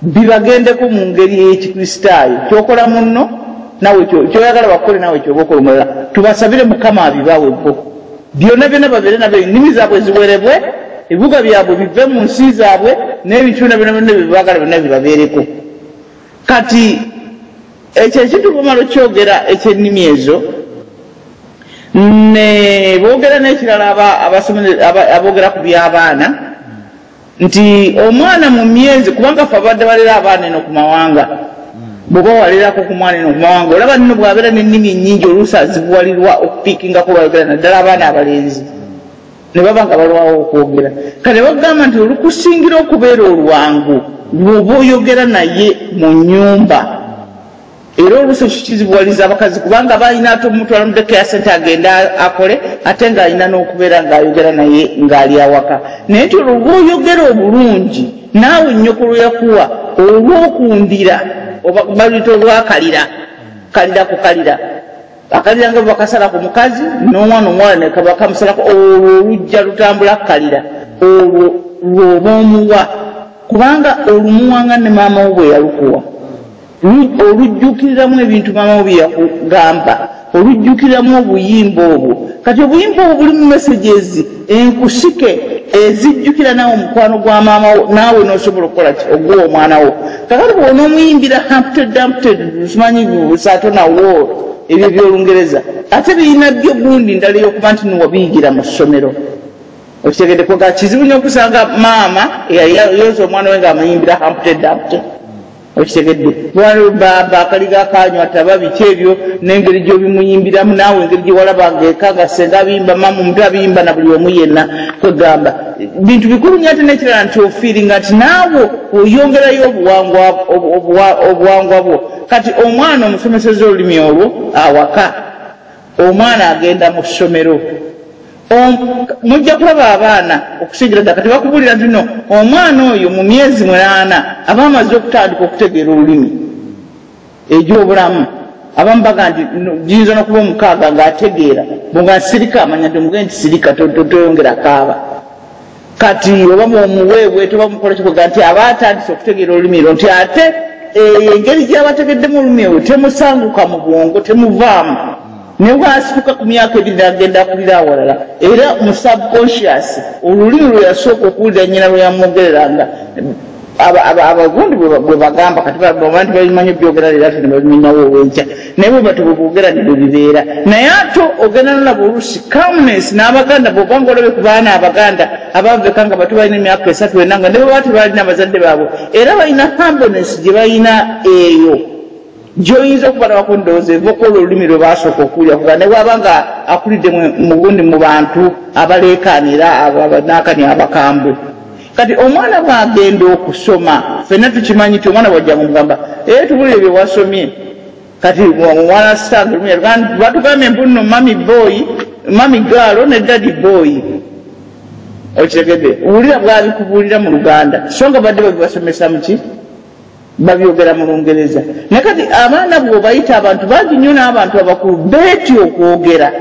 Bibagendeko mu ngeri ey'Ekikristaayo. Kyokola munno nawe kyoyagala bakole, nawe kyoba okola omulala. Tubasabire Mukama abibawe bo byonna byonna, babeere nabyo, ennimi zaabwe ziwerebwe, ebibuga byabwe bive mu nsi zaabwe, n'ebintu byonna byonna byonna byebaagala byonna bibabeereko. Kati ekyo ekintu bamala okyogera ekyennimi ezo, ne boogera n'ekirala, aboogera ku by'abaana nti omwana mu myezi, kubanga fe abadde balera abaana eno ku mawanga, bw'oba walerako ku mwana eno ku mawanga, olaba nno bw'abeera n'ennimi ennyingi, oluusi azibuwalirwa okupiikingako lwayogera, naddala abaana abalenzi ne baba nga balwawo okwogera. Kale bagamba nti olukusingira okubeera olwangu lw'oba oyogera naye mu nnyumba. Era oluusi ekyo kizibuwaliza abakazi, kubanga balina ate omutwala mu daycare centre agende akole, ate ng'alina n'okubeera ng'ayogera naye ng'ali awaka. Naye nti olwo lw'oyogera obulungi naawe, nnyoko lwe yakuwa olw'okundira, oba baluyita olwakalira, kalira ku kalira, akalira nga bwe bakasala ku mukazi n'omwana omuwala ne bakamusalako, olwo olujja lutambula kalira, olwo lw'oba omuwa, kubanga olumuwanga ne maama wo bwe yalukuwa. Olujjukiriramu ebintu maama wo bye yakugamba, olujjukiriramu obuyimba obwo. Kati obuyimba obwo bulimu messages enkusike ezijjukira naawe omukwano gwa maama wo, naawe n'osobola okukola ki oguwa omwana wo. Kakati bw'onoomuyimbira Humpty Dumpty, simanyi sat on a wall, ebyo byolungereza, ate birina byo gundi ndala ey'okuba nti niwabiyigira mu ssomero. Okitegedde? Kwega kizibu nnyo okusanga maama eyayoza omwana we ng'amuyimbira Humpty Dumpty. Okitegedde? Baba akaliga kanywa taba biki ebyo, n'engeri gy'obimuyimbiramu naawe, engeri gye walabanga eka nga senga abiyimba, maama omuntu abiyimba na buli omu yenna. Kwegamba bintu bikulu nnyo. Ate n'ekirala nti ofiiringa nti naawe oyongerayo obuwangwa bwo. Kati omwana omusomeseza olulimi olwo awaka, omwana agenda mu ssomero, mujja kulaba abaana okusingira ddala. Kati bakubulira nti no omwana oyo mu myezi 8 aba amaze okutandika okutegeera olulimi egyobulamu. Abamu baga nti giyinza nokuba 6 ng'ategeera, nga sirika, amanya nti omugende nti sirika, toyongera kaaba. Kati oba mwomuweewe toba mukola kikoga nti aba atandise okutegeera olulimi lwo, nti ate engeri gy'abategeddemu olulimi olwo temusanguka mu bwongo, temuvaamu. Ne bwasituka ku myaka 2 nagenda akulira awalala, era mu subconscious olulimi lwe yasooka okuwulira nnyina lwe yamwogereranga. Abagundi bwe bagamba, kati baba nti babimanyi obyogera leero, ate ne babimenyawo olwenkya, naye bwe batyo bwe boogera ne bwe bibeera. Naye ate ogenda nolaba oluusi calmness n'Abaganda, bw'obanga olabe ku baana Abaganda abaveka nga bato, balina emyaka 3, 4, nga ne bwe baba tebalina abazadde baabwe, era balina humbleness gye balina eyo gy'oyinza okubalabako. Ndowooza eva okwola olulimi lwe basooka okuwulira, kuga ne bwaba nga akulidde mu gundi, mu bantu abaleekaanira, abanakani, abakambwe. Kati omwana bw'agenda okusoma, ffenna tukimanyi nti omwana bw'ajja mugamba, "Ee, tubulire bye wasomye." Kati omwana sitange batugambye mbu nno mummy boy, mummy girl ne daddy boy. Okitegedde? Wulira bwabikubuulira mu Luganda, so nga badde babibasomesa muki? Babyogera mu Lungereza. Naye kati abaana bw'obayita, abantu bangi nnyo n'abantu abakulu beetya okwogera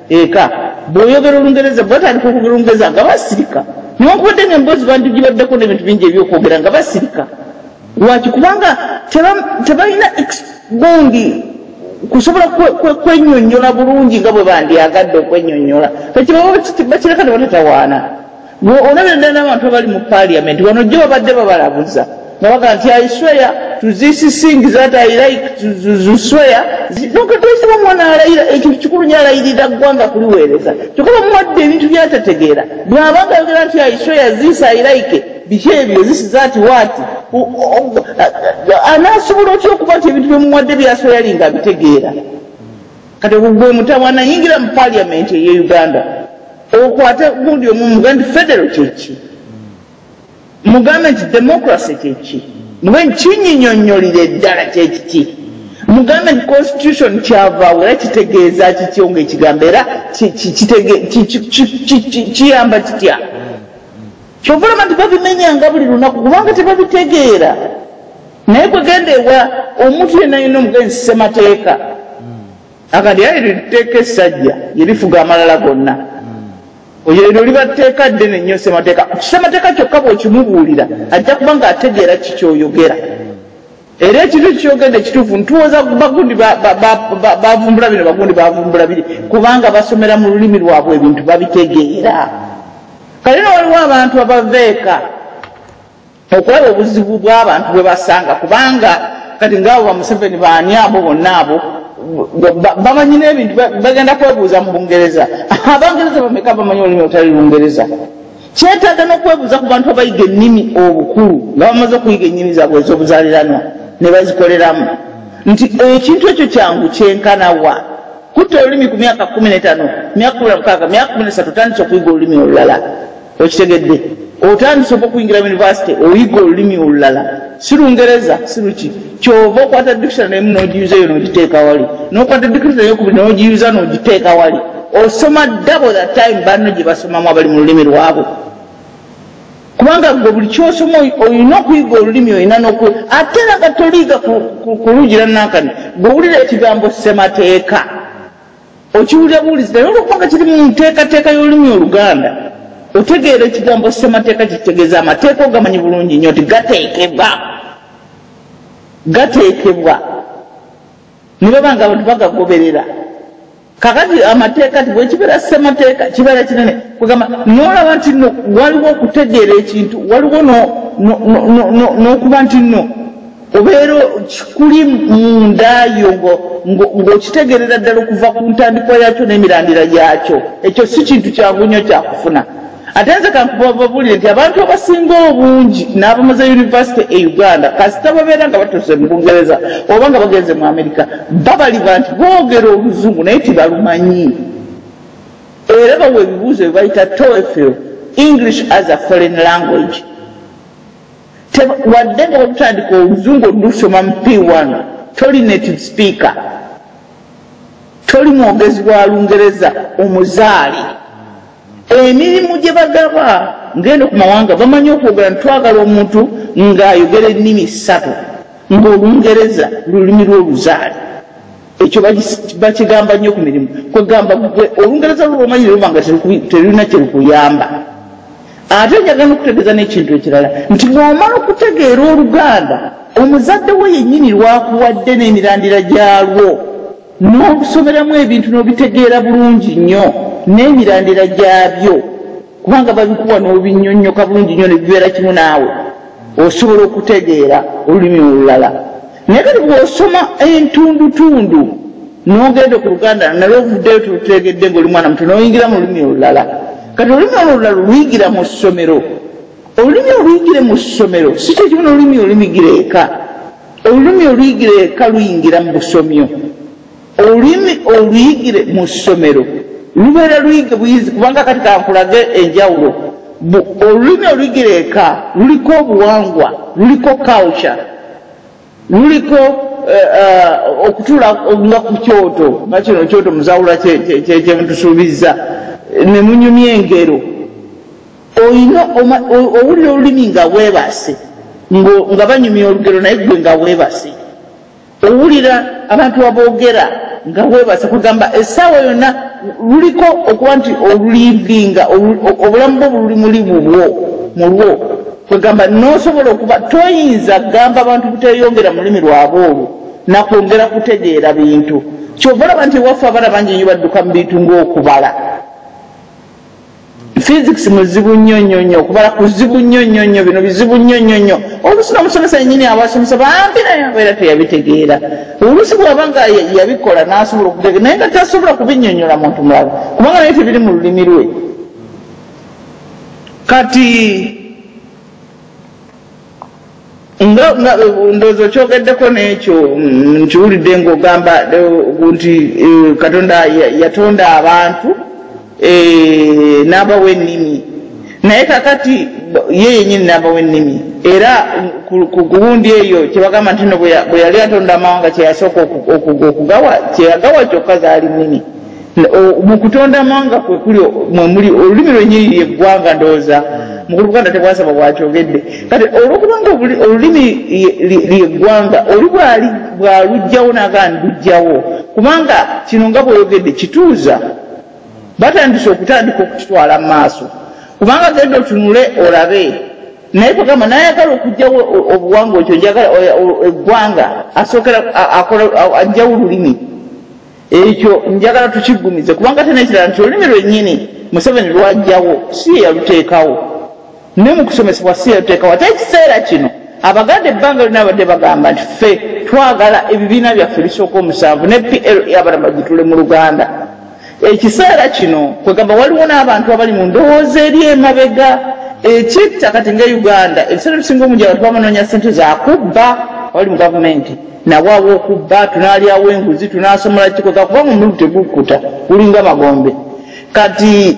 eka. Bw'oyogera Olungereza, bwatandika okwogera Olungereza nga basirika, newankubadde nga emboozi bandigibaddeko n'ebintu bingi ebyokwogera, nga basirika. Lwaki? Kubanga tebalina gundi kusobola kwenyonyola bulungi nga bwe bandyagadde okwenyonyola. Ekibaba bakireka tebatatawaana. Olabira ddala n'abantu abali mu Parliament wano jjo babadde babalabuza nga bagaa nti, "I swear to this thing that I like to swear." Nokatwesiba omwana alayira ekintu kikulu nyo, alayirira ggwanga kuliweereza, kyokka bamuwadde ebintu byatategeera. Bw'abanga ayogera nti, "I swear this I like," biki ebyo this that what? Anaasobola otya okuba nti ebintu byemuwadde byasweyalinga abitegeera? Kati gwe mutawaana, yingira mu Parliament eye Uganda, okwate gundi omu, mugambe nti federal kyeki, mugambe nti democracy kyeki, mugambe nti kinyinyonnyolire ddala kyekiki, mugambe nti constitution kyavaawo era kitegeeza kityo ngaekigambo, era kiyamba kitya. Kyova olaba nti babimenyanga buli lunaku, kubanga tebabitegeera. Naye gwe genda ewa omuntu yenna yenna, omugenzi ssemateeka, akati ayi liteeka essajja yerifuga amalala gonna, oyo eryo liba tteeka ddene nnyo, ssemateeka. Ssemateeka kyokka bw'okimubuulira, ajja kuba ng'ategeera kikyoyogera. Era ekintu kyogedde kituufu, ntuwoza bagundi bavumbula bino, bagundi bavumbula biri, kubanga basomera mu lulimi lwabwe, ebintu babitegeera. Kale no waliwo abantu abava eka okulaba obuzibu bw'abantu bwe basanga, kubanga kati ngaabo ba Museveni baani, abo bonna abo bamanyi n'ebintu, bagenda kwebuuza mu Bungereza. Abangereza bameka bamanyi olulimi olutali Lungereza? Kyetaaga n'okwebuuza ku bantu abayiga ennimi obukulu, nga bamaze okuyiga ennimi zaabwe ez'obuzaaliranwa ne bazikoleramu, nti ekintu ekyo kyangu kyenkanawa kutta olulimi ku myaka 15, myaka 16, myaka 13, otandise okuyiga olulimi olulala. Okitegedde? Otandise oba okuyingira mu university, oyiga olulimi olulala, si Lungereza, si luki. Kyova okwata dictionary emu n'ogiyuza eyo n'ogiteeka wali, n'okwata dictionary eyokubiri n'ogiyuza n'ogiteeka wali. Osoma double the time banno gye basomamu abali mu lulimi lwabwe, kubanga gwe buli kyosoma olina okuyiga olulimi, olina noku ate era nga toliiga kulugira nankani. Bwowulira ekigambo ssemateeka, okiwulira buwulizi, naye olwokubanga kiri mu nteekateeka y'olulimi Oluganda, otegeera ekigambo ssemateeka kitegeeza amateeka. Ogamanyi bulungi nnyo nti gateekebwa ne baba nga abantu bagagoberera. Kakati amateeka ti bwekibeera ssemateeka kibeera kinene, kugamba nolaba nti nno waliwo okutegeera ekintu, waliwo n'okuba nti nno obeera kikuli mundayo ng'okitegeerera ddala okuva ku ntandikwa yakyo n'emirandira gyakyo. Ekyo si kintu kyangu nnyo kyakufuna. Ate nze kankubabuulire nti abantu abasinga obungi n'abamaze university e Uganda, kasita babeera nga batuuse mu Bungereza oba nga bagenze mu Amerika, babalibwa nti boogera Oluzungu naye tibalumanyi. Era bawa ebibuuzo bye bayita TOEFL, English as a Foreign Language. Wadde nga batutandika Oluzungu olusoma mu P1, toli native speaker, toli mwogezi wa Lungereza omuzaale. Emirimu gye bagaba ngendo ku mawanga, bamanyi okwogera ntitwagala omuntu ng'ayogera ennimi ssatu, ng'Olungereza lulimi lw'oluzaale. Ekyo bakigamba nnyo ku mirimu. Kwegamba gwe Olungereza lulwomanyi luba nga terulina kyerukuyamba. Ate njagala n'okutegeeza n'ekintu ekirala nti bw'omala okutegeera Oluganda, omuzadde we yennyini lwakuwadde n'emirandira gyalwo, n'olusomeramu ebintu n'obitegeera bulungi nnyo n'emirandira gyabyo, kubanga babikuwa n'obinnyonnyoka bulungi nnyo ne bibeera kimu naawe, osobola okutegeera olulimi olulala. Naye kati bw'osoma entundutundu n'ogenda ku Luganda nalwo, ovuddeyo tulutegedde ng'oli mwana muto, n'oyingira mu lulimi olulala. Kati olulimi olwo olulala oluyigira mu ssomero, olulimi oluyigire mu ssomero si kyekimu n'olulimi oluyigira eka. Olulimi oluyigira eka luyingira mu busomyo. Olulimi oluyigire mu ssomero lubeera luyige buyizi, kubanga kati kankulage enjawulo. Olulimi oluyigira eka luliko obuwangwa, luliko culture, luliko okutuula nga ku kyoto, nga kino kyoto muzawula kyemutusuubizza ne munyumya engero. Oyina owulira olulimi nga weebase, nga banyumya olugero, naye gwe nga weebase. Owulira abantu aboogera nga weebase. Kugamba essaawa yonna luliko okuba nti olulivinga, obulamu bwo bululi muli bubwo mulwo. Kwegamba nosobola okuba toyinza kugamba abantu buteeyongera mu lulimi lwabwe olwo nakwongera kutegeera bintu. Kyova olaba nti ewaffe abaana bangi nnyo badduka mu bintu ng'okubala. Physics muzibu nnyo nnyo nnyo, okubala kuzibu nnyo nnyo nnyo, bino bizibu nnyo nnyo nnyo. Oluusi n'omusomesa yennyini abasomesa bambi naye abeera teyabitegeera. Oluusi bw'aba nga yabikola n'asobola okutegeera, naye nga tasobola kubinnyonnyola muntu mulala, kubanga naye tebiri mu lulimi lwe. Kati nga ndowooza okyogeddeko n'ekyo, nkiwulidde ng'ogamba nti Katonda yatonda abantu n'abawa ennimi, naye kakati ye yennyini n'abawa ennimi. Era ku guwundi eyo kyebagamba nti no bwe yali atonda amawanga, kyeyasooka okugawa, kyeyagawa kyokka zaali nnimi. Mu kutonda amawanga kwekuli mwemuli olulimi lwennyini lyeggwanga. Ndowooza mukulu Buganda tebwasaba bwakyogedde. Kati olwokubanga olulimi lyeggwanga, oli bwali bwalugjawo nagaa ndugjawo, kubanga kino nga bweyogedde kituuza batandise okutandika okukitwala mu maaso, kubanga genda otunule olabe Naye kugamba nayagala okugyawo obuwangwa, ekyo njagala eggwanga asookera ajjawo olulimi. Ekyo njagala tukiggumize, kubanga ate n'ekirala nti olulimi lwennyini Museveni lwajjawo si ye yaluteekawo, ne mu kusomesebwa si yaluteekawo. Ate ekiseera kino Abaganda ebbanga lyonna babadde bagamba nti ffe twagala ebibiina byaffe ebisooka 7 ne PLE abalala bagitule mu Luganda. Ekiseera kino kwegamba waliwo n'abantu abali mu ndowooza eri emabega ekitta. Kati nga Uganda ebiseera ebisinga omungi abantu babanoonya ssente zakubba, abali mu gavumenti nabo ab'okubba, tunaalyawo enguzi, tunasomola kikwega, kubanga omululu tegukkuta, gulinga magombe. Kati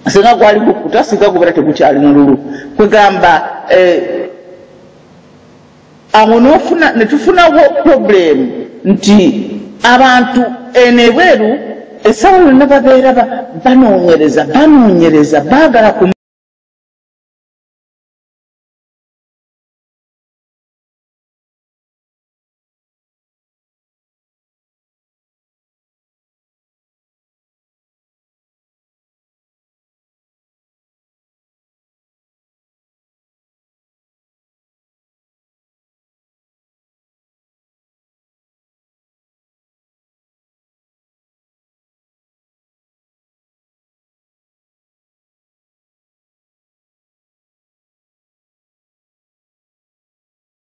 singa gwali gukkuta, singa gubeera tegukyali mululu. Kwegamba awo netufunawo problemu nti abantu eno ebweru essaawa yonna babeera banoonyereza, baagala.